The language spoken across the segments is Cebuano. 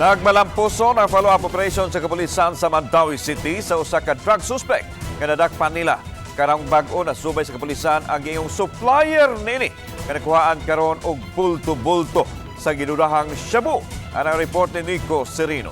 Nagmalampuson ang follow-up operation sa kapulisan sa Mandaue City sa usa ka drug suspect nga nadakpan nila. Karong bag-o, nasubay sa kapulisan ang iyong supplier nini nga nakuhaan karon og bulto-bulto sa gidudahang shabu. Ang report ni Nico Serino.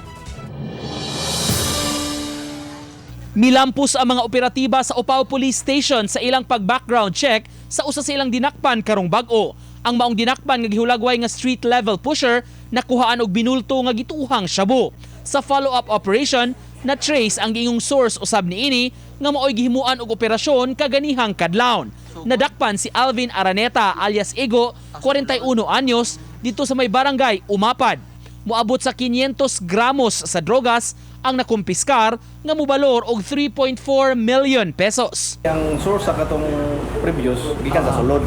Milampos ang mga operatiba sa Opao Police Station sa ilang pag-background check sa usa sa ilang dinakpan karong bag-o. Ang maong dinakpan nga gihulagway nga street level pusher, nakuhaan og binulto nga gituohang shabu. Sa follow-up operation, na-trace ang giingong source usab niini nga maoy gihimuan og operasyon kaganihang kadlawon. Nadakpan si Alvin Araneta alias Ego, 41 anyos, dito sa may barangay Umapad. Moabot sa 500 gramos sa drogas ang nakumpiskar nga mobalor og 3.4 million pesos. Ang source sa katong previous gikan sa sulod.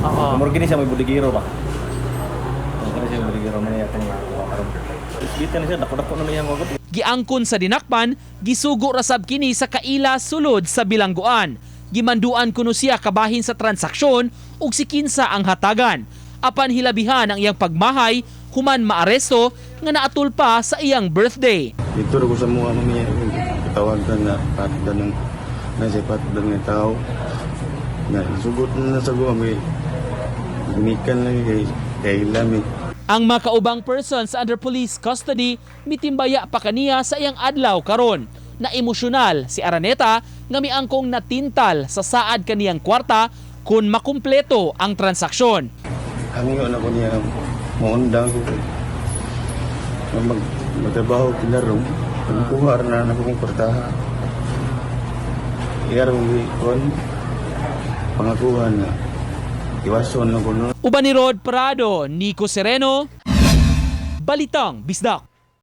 Oo. Murag kini siya may budigiro ba. Oh, kini siya may budigiro man niya atong nakuha karon. Isbitan siya, dako-dako na niyang wagod. Giangkon sa dinakpan, gisugo rasab kini sa kaila sulod sa bilangguan. Gimanduan kuno siya kabahin sa transaksyon ug si kinsa ang hatagan. Apan hilabihan ang iyang pagmahay human maaresto nga naatul pa sa iyang birthday. Dito ko sa mga mamiya, tawagan na patdan ng nasa patdan ng tao. Na sugot na sa guwa, may gumikan lang kay kay lami. Ang makaubang persons under police custody mitimbaya pa kaniya sa iyang adlaw karon. Na emosyonal si Araneta nga miangkong natintal sa saad kaniyang kwarta kung makumpleto ang transaksyon. Hangyo na ko niya maundang ko. Nga magtrabaho kinarong, kuha na na kong kwartaha. Iyar kong kon pangakuha na iwason lang ko no. Uban ni Rod Prado, Nico Sereno, Balitang Bisdak.